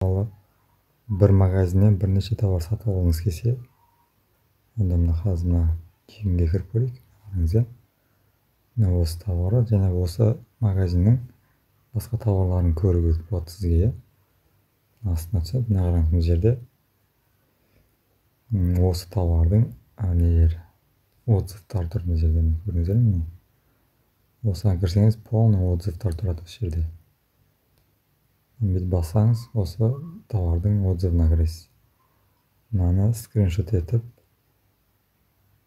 Мысалы, бір магазиннен бірнеше товар сатып алғыңыз келсе, онда мына қазір мына киімге кіріп көрейік. Қараңыз, иә, мына осы товары және осы магазиннің басқа товарларын көруге болады сізге, иә. Астына түсіп, мына қараңыз, мына жерде осы товардың нелері, отзывтар тұр мына жерде, көрдіңіздер ме? Осыған кірсеңіз, полный отзывтар тұрады осы жерде. Бүйтіп бассаңыз, осы товардың отзывына кіресіз. Мынаны скриншот етіп,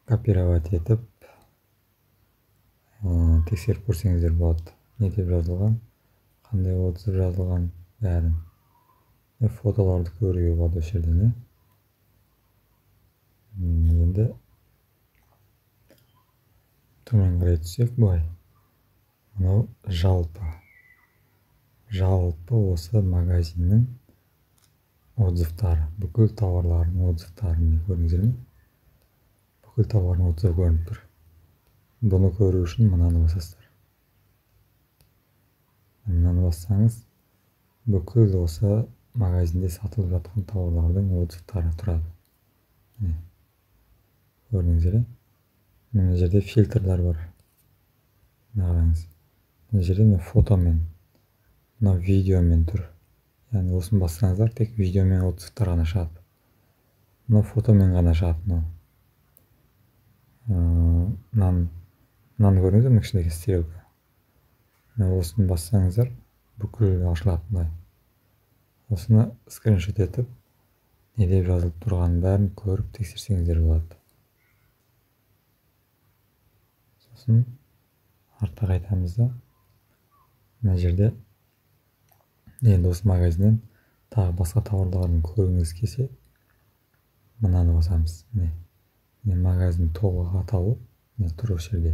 копировать етіп, тексеріп көрсеңіздер болады. Не деп жазылған, қандай отзыв жазылған, бәрін. Фотоларды көруге болады осы жерден, иә. Енді төмен қарай түссек былай. Мынау жалпы осы магазиннің отзывтары, бүкіл товарлардың отзывтары, міне, көрдіңіздер ме? Бүкіл товардың отзывы көрініп тұр. Бұны көру үшін мынаны басасыздар. Мынаны бассаңыз, бүкіл осы магазинде сатылып жатқан товарлардың отзывтары тұрады. Міне, көрдіңіздер, иә? Мына жерде фильтрлер бар. Мына қараңыз. Мына жерде мына фотомен, мына видеомен тұр. Яғни осыны бассаңыздар, тек видеомен отзывтар ғана шығады. Мына фотомен ғана шығады мынау. Мынаны көрдіңіздер ме, кішкентай стрелка. Мына осыны бассаңыздар, бүкіл ашылады былай. Осыны скриншот етіп, не деп жазылып тұрғанын бәрін көріп тексерсеңіздер болады. Сосын артқа қайтамыз да, мына жерде енді осы магазиннен тағы басқа тауарларын көргіңіз келсе, мынаны басамыз. Міне, міне магазин толық атауы міне тұр осы жерде.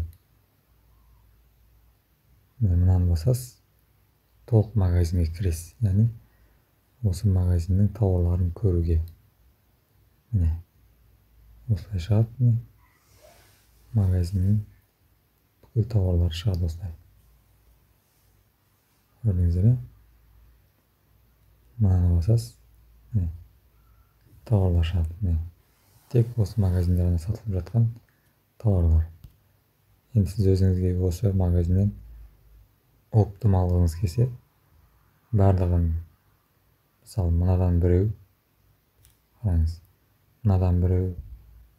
Міне, мынаны басасыз, толық магазинге кіресіз. Яғни осы магазиннің тауарларын көруге. Міне, осылай шығады. Міне, магазиннің бүкіл тауарлары шығады осылай. Көрдіңіздер, иә? Мынаны басасыз, міне, тауарлар шығады. Міне, тек осы магазинде ғана сатылып жатқан тауарлар. Енді сіз өзіңізге осы магазиннен оптом алғыңыз келсе, барлығын, мысалы, мынадан біреу, қараңыз, мынадан біреу,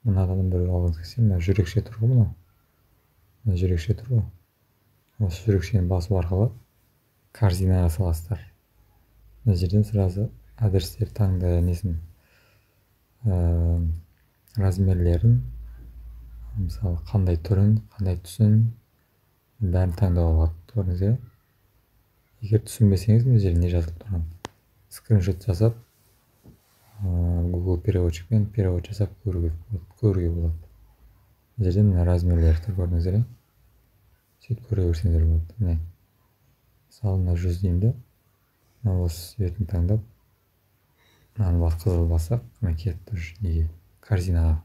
мынадан біреу алғыңыз келсе, мына жүрекше тұр ғой, мынау. Мына жүрекше тұр ғой. Осы жүрекшені басу арқылы корзинаға саласыздар. Мына жерден сразу адрестер таңдай, несін, размерлерін, мысалы, қандай түрін, қандай түсін, бәрін таңдауға болады. Көрдіңіз бе? Егер түсінбесеңіз, мына жерде не жазылып тұрғанын скриншот жасап, Google переводчикпен перевод жасап көруге болады. Мына жерде мына размерлері тұр, көрдіңіздер, иә? Сөйтіп көре берсеңіздер болады. Міне, мысалы, мына 100 деймін де, мына осы цветін таңдап, мынаны қызыл бассақ, мына кетті уже неге? Корзинаға.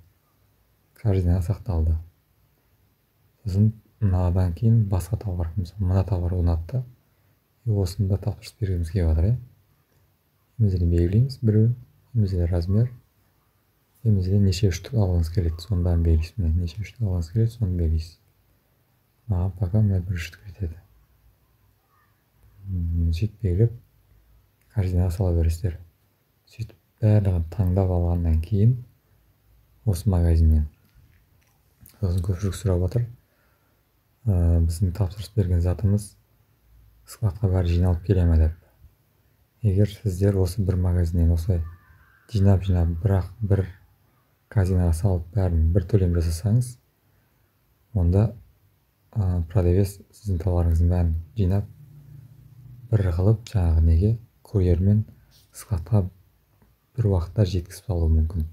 Корзинаға сақталды. Сосын мынадан кейін басқа товар, мысалы, мына товар ұнады да, осыны да тапсырыс бергіміз келіп жатыр, иә? Мына жерде белгілейміз біреуін, мына жерде размер, мына жерде неше штук алғыңыз келеді, соның бәрін белгілейсіз. Міне, неше штук алғыңыз келеді, соны белгілейсіз. Маған пока мына бір штук жетеді. Сөйтіп белгілеп, корзинаға сала бересіздер. Сөйтіп барлығын таңдап алғаннан кейін осы магазиннен. Сосын көпшілік сұрап жатыр. Біздің тапсырыс берген затымыз складқа бәрі жиналып келе ме деп. Егер сіздер осы бір магазиннен осылай жинап-жинап, бірақ бір корзинаға салып бәрін бір төлем жасасаңыз, онда продавец сіздің товарыңыздың бәрін жинап бір қылып жаңағы неге курьермен складқа бір уақытта жеткізіп салуы мүмкін.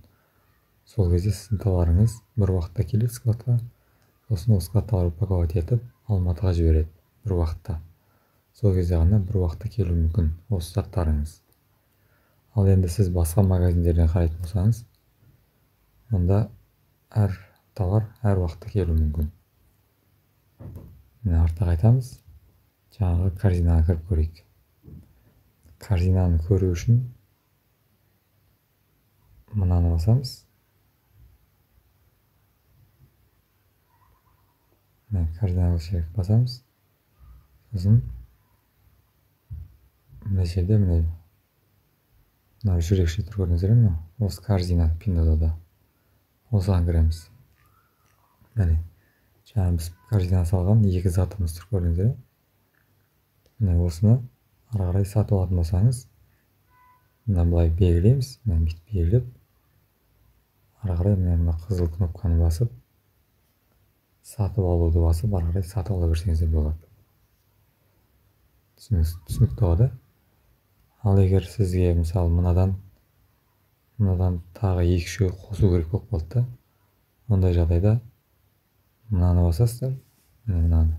Сол кезде сіздің товарыңыз бір уақытта келеді складқа, сосын ол склад товар упаковать етіп Алматыға жібереді бір уақытта. Сол кезде ғана бір уақытта келуі мүмкін осы заттарыңыз. Ал енді сіз басқа магазиндерден қарайтын болсаңыз, онда әр товар әр уақытта келуі мүмкін. Міне, артқа қайтамыз. Жаңағы корзинаға кіріп көрейік. Корзинаны көру үшін Мынаны басамыз. Міне, корзинаға басамыз. Сосын мына жерде міне мына жүрекше тұр, көрдіңіздер ме? Мынау осы корзина Пиндуодуода. Осыған кіреміз. Міне, жаңа біз корзинаға салған екі затымыз тұр, көрдіңіздер ме? Міне, осыны ары қарай сатып алатын болсаңыз, мына былай белгілейміз, мына бүйтіп белгілеп, ары қарай міне мына қызыл кнопканы басып, сатып алуды басып, ары қарай сатып ала берсеңіз де болады. Түсінікті ғой да? Ал егер сізге мысалы мынадан тағы екі-үшеу қосу керек болып қалды да, ондай жағдайда мынаны басасыздар, міне мынаны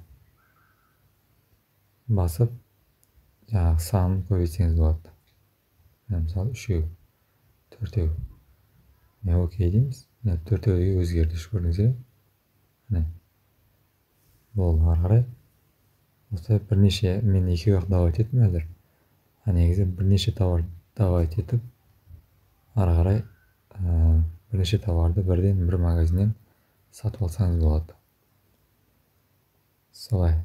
басып, жаңағы санын көбейтсеңіз болады. Міне, мысалы үшеу, төртеу. Міне, окей дейміз. Міне, төртеуге өзгерді, көрдіңіздер ме? Міне. Болды, ары қарай. Осылай бірнеше, мен екеу ақ добавить еттім қазір. А негізі бірнеше товар добавить етіп, ары қарай, бірнеше товарды бірден бір магазиннен сатып алсаңыз болады. Солай.